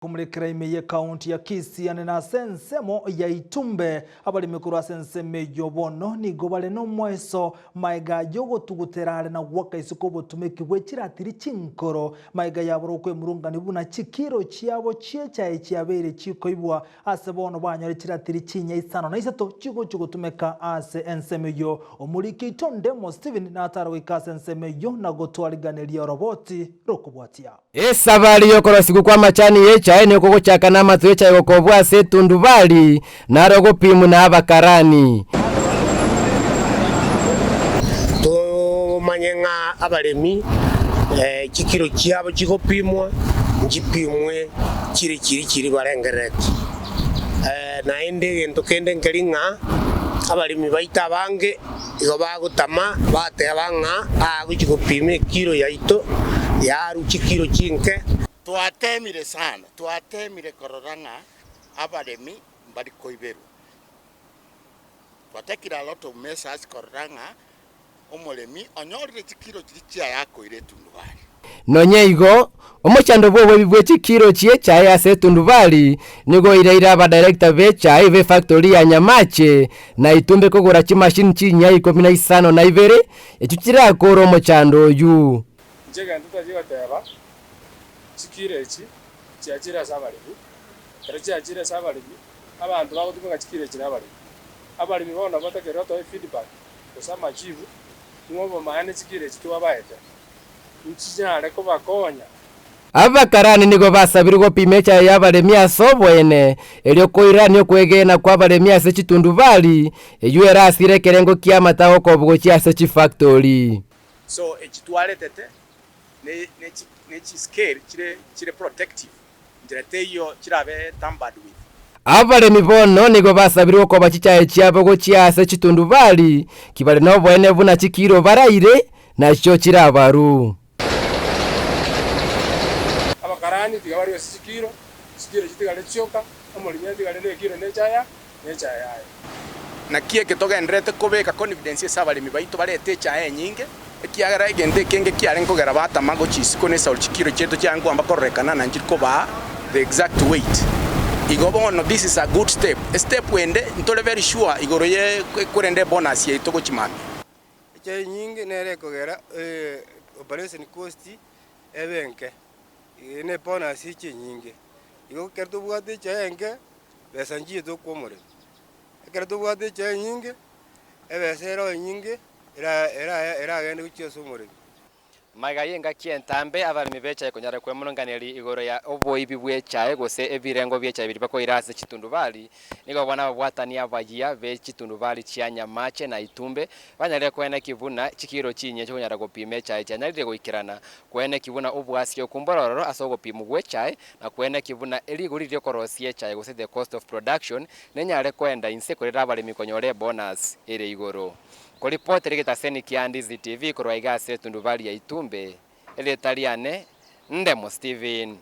Komorekera ime y'ekaunti ya Kisii ande nase ensemo ya Itumbe, abaremi korwa ase ensemo eyio bono nigo bare nomoeso maega y'ogotugutera are na goaka isiko obotumeki bwe chiratiri chinkoro maega yaboro okwemurungania buna chikiro chiabo chi'echae chiabeire chikoibwa ase bono banyore chiratiri chinya isano na isato chigochia gotumeka ase ensemo eyio. Omoriki oito Ndemo Stephen natare goika ase ensemo eyio na gotwariganeria oroboti rokobwatia. Esabari y'okorosigwa kw'amachani y'echae nekogochaka namato y'echae gokobwa ase etundubari, naro ogopimwa na abakarani. Tomanye ng'a abaremi chikiro chiabo chigopimwa, nchipimwe chire chiri chiri barengereretie. Naende egento kende nkeri ng'a abaremi baito abange Igo bagotama, bateba ng'a agochia gopima ekiro yaito, yarue chikiro chinke. Twateemire sana, twateemire korora ng'a abaremi mbari koiberwa. Twatekire a lot of measures korora ng'a omoremi onyorire chikiro chiria chiaye akoira etundubari. Nonya igo, omochando bw'oboibi bwe chikiro chi'echae ase etundubari nigo oireire abadirector b'echae b'efactory ya Nyamache na Itumbe kogora chimashini chinyia 52 echio chirakore omochando oyio. Inche egento tachia goteba, chikiro echi chiachire ase abaremi, ekero chiachire ase abaremi, abanto bagotumeka chikiro echi nabaremi. Abaremi bono batakeire gotoa efeedback gose amachibu ng'a obomaene chikiro echi twabaete. nchinyare kobakonya. Abakarani nigo basabirwe gopima echaye y'abaremi ase oboene, erio koirania okwegena kw'abaremi ase chitundubari, eyio erasire ekerengo ki'amata agokobwa gochia ase chifactori. So echi twaretete ne ne chi scale chire chire protective nchera teiyo chirabe tampered with. Abaremi bono nigo basabirwe gokoba chichae chiabo gochia ase chitundubari, kibare noboene buna chikiro baraire, nachio chirabaru. Abakarani tiga barue ase chikiro, chikiro chitigare chioka, omoremi atigare nekiro nechaya, nechaya yaye. Naki eke togendererete kobeka confidence ase abaremi baito barete echae enyinge, ekiagera egento ekenge kiarenge kogera batama gochia isiko ne esauri chikiro chiaito chiarenge koamba kororekana na nchiri kobaa the exact weight. Igo bono this is a good step. Estep ende ntore very sure igoro ye korende ebonus yaito gochia mambia. Echae enyinge nere ekogera operation cost ebe enke, ne ebonus eche enyinge. Igo ekero tobwate echae enke, besa nchiyo tokwa omorero. Ekero tobwate echae enyinge, ebesa ero enyinge era era eragende gochia ase omoremi. Magega y'engaki entambe abaremi b'echae konyara kwemurunganeria igoro ya oboibi bw'echae gose ebirengo bi'echae biria bakoira ase chitundubari, nigo bono ababwatani abayia be chitundubari chia Nyamache na Itumbe banyarire koenekia buna chikiro chinyia chikonyara gopima echae chianyarire goikerana, koenekia buna obwasio okumbora ororo ase ogopimwa gw'echae, na koenekia buna erigori ri'okorosia echae gose the cost of production nenyare koenda inse korera abaremi konyora ebonus ere igoro. Koripotera egetaseni kia Ndizi TV korwa iga ase etundubari ya Itumbe, erieta riane Ndemo Steven.